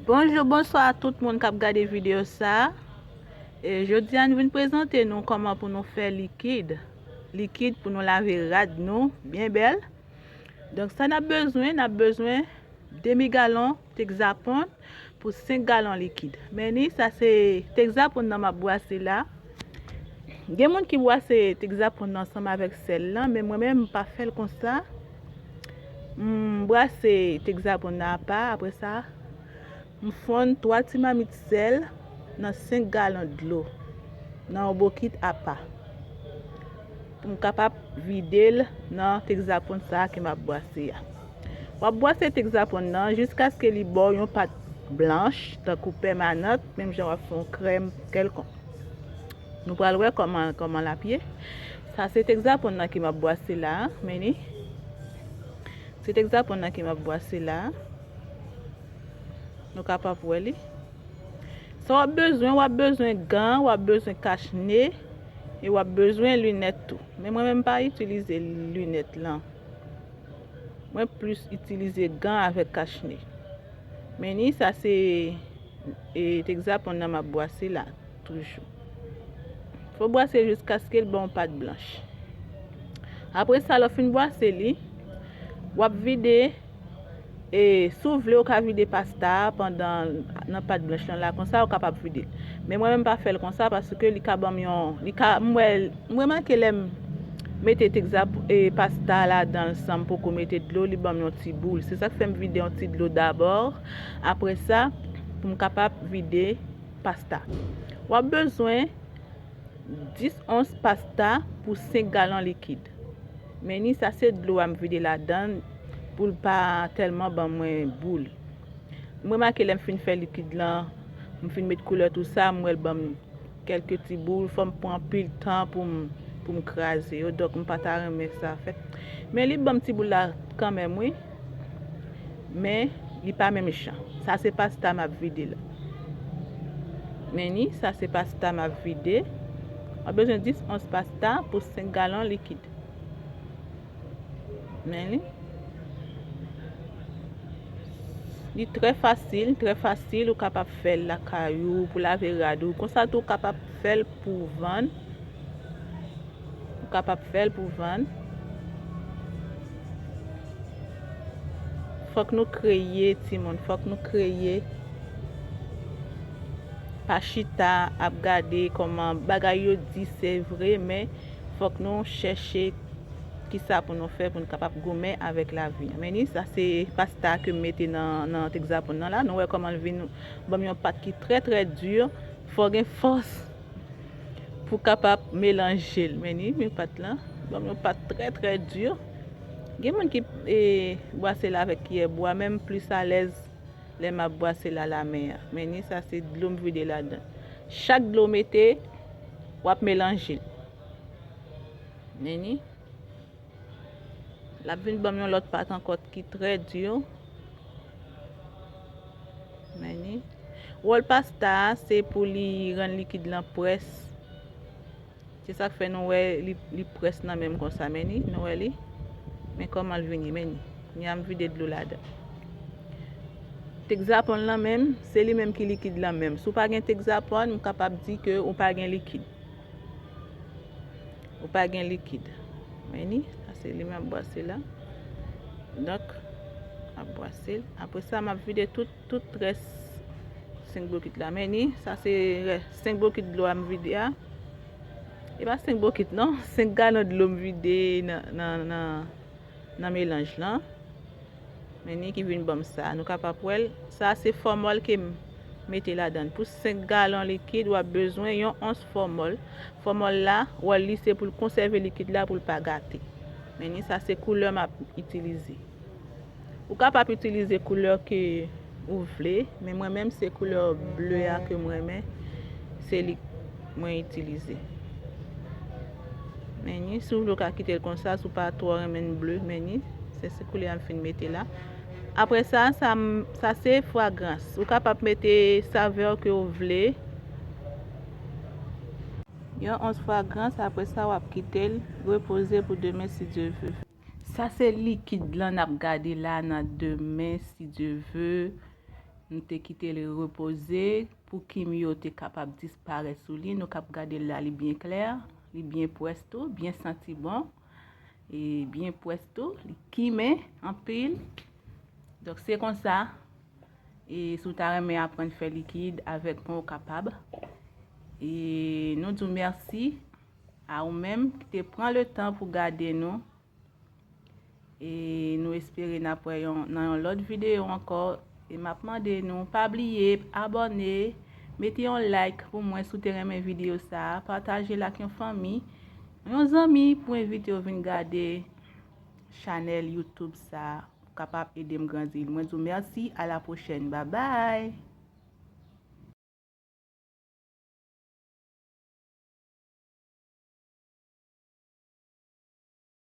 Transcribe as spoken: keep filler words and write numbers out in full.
Bonjou, bonswa a tout moun k ap gade videyo sa a. E, jodi a, nou vin prezante nou kòman pou nou fè likid. Likid pou nou lave rad nou byen bèl. Donk, sa n ap bezwen, n ap bezwen demi galon Texaponn pou senk galon likid. Men ni, sa se Texaponn nan m ap bwase la. Gen moun ki bwase Texaponn nan ansanm avèk sèl lan, men mwen menm, m pa fè l konsa. M bwase Texaponn nan apa, apre sa, m fonn twa ti mamit sèl nan senk galon dlo, nan yon bokit apa, pou m kapab vide l nan Texaponn sa a ke m ap bwase a. W ap bwase Texaponn nan jiskaske li ba w yon pat blanch, tankou pèmanant, menm jan w ap fè yon krèm kèlkonk. Nou pral wè kòman, kòman l ap ye. Sa se Texaponn nan ke m ap bwase la a, men ni. Se Texaponn nan ke m ap bwase la a. Nou kapab wè li. Sa w ap bezwen, w ap bezwen gan, w ap bezwen kach ne, e w ap bezwen linèt tou. Men mwen menm, m pa itilize linèt lan. Mwen plis itilize gan avèk kach ne. Men ni, sa se, e, Texaponn nan m ap bwase la toujou. Fò w bwase jiskaske l ba w yon pat blanch. Apre sa, lè w fin bwase li, w ap vide, e, si w vle, w ka vide pasta a pandan, nan pat blanch lan la, konsa w kapab vide l. Men mwen menm, m pa fè l konsa paske li ka ban m yon, li ka, m wè, m remake lè m mete Texap-, e, pasta a ladan l san m poko mete dlo, li ban m yon ti boul. Se sa k fè m vide yon ti dlo dabò. Apre sa, pou m kapab vide pasta. W ap bezwen dis ons pasta pou senk galon likid. Men ni, sa se dlo a m vide ladan l pou l pa tèlman ban mwen boul. M remake lè m fin fè likid lan, m fin met koulè tou sa, m wè l ban m kèlke ti boul, fò m pran anpil tan pou m, pou m kraze yo. Donk, m pa ta renmen sa fèt. Men li ban m ti boul la kanmenm, wi. Men li pa menm jan. Sa se pasta m ap vide la. Men ni, sa se pasta m ap vide. W ap bezwen dis ons pasta pou senk galon likid. Men li. Li trè fasil, trè fasil, ou kapab fè l lakay ou, pou lave rad ou. Konsa tou, ou kapab fè l pou vann. Ou kapab fè l pou vann. Fòk nou kreye, timoun, fòk nou kreye. Pa chita ap gade kòman bagay yo di, se vre, men fòk nou chèche kisa pou nou fè pou nou kapab goumen avèk lavi. Men ni, sa se pasta ke m mete nan, nan Texaponn nan la. Nou wè kòman l vin ban m yon pat ki trè, trè di. Fò w gen fòs pou kapab melanje l. Men ni, men pat lan, ban m yon pat trè, trè di. Gen moun ki, e, bwase l avèk kiyè bwa, men m plis alèz lè m ap bwase l a la men an. Men ni, sa se dlo m vide ladan. Chak dlo w mete, w ap melanje l. Men ni. L ap vin ban m yon lòt pat ankò ki trè di. Men ni. Wòl pasta a, se pou li rann likid lan près. Se sa k fè nou wè li, li près nan men m konsa. Men ni, nou wè li. Men kòman l vini, men ni. Kounye a m vide dlo ladan. Texaponn lan menm, se li menm ki likid lan menm. Si w pa gen Texaponn, m kapab di ke ou pa gen likid. Ou pa gen likid. Men ni, sa se li m ap bwase la. Donk, m ap bwase l. Apre sa, m ap vide tout, tout rès senk bokit la. Men ni, sa se rès senk bokit dlo a m vide a. E pa senk bokit non, senk galon dlo m vide nan, nan, nan, nan melanj lan. Men ni ki vin ban m sa. Nou kapab wè l. Sa se fòmòl ke m mete ladan l. Pou senk galon likid, w ap bezwen yon ons fòmòl. Fòmòl la, wòl li se pou l konsève likid la pou l pa gate. Men ni, sa se koulè m ap itilize. Ou kapab itilize koulè ke ou vle, men mwen menm se koulè ble a ke m renmen, se li mwen itilize. Men ni, si w vle w ka kite l konsa, si w pa twò renmen ble, men ni, se, se koulè a m fin mete la. Apre sa, sa m, sa se fragrans. Ou kapab mete savè ke w vle. Yon ons fragrans, apre sa w ap kite l repoze pou demen si Dye ve. Sa se likid lan n ap gade la nan demen si Dye ve. Nou te kite l repoze pou kimyo te kapab disparèt sou li. Nou kap gade l la, li byen klè, li byen pwès tou, byen santi bon, e byen pwès tou, li kimen anpil. Donk se konsa, e si w ta renmen aprann fè likid avèk mwen, ou kapab. E nou di w mèsi a ou menm ki te pran le tan pou gade nou. E nou espere n ap wè yon, nan yon lòt videyo ankò. E m ap mande nou, pa bliye abòne, mete yon like pou mwen si w te renmen videyo sa a, pataje l ak yon fanmi, yon zanmi pou envite yo vin gade chanèl YouTube sa a, pou kapab ede m grandi l. Mwen di w mèsi, a la pwochèn, babay!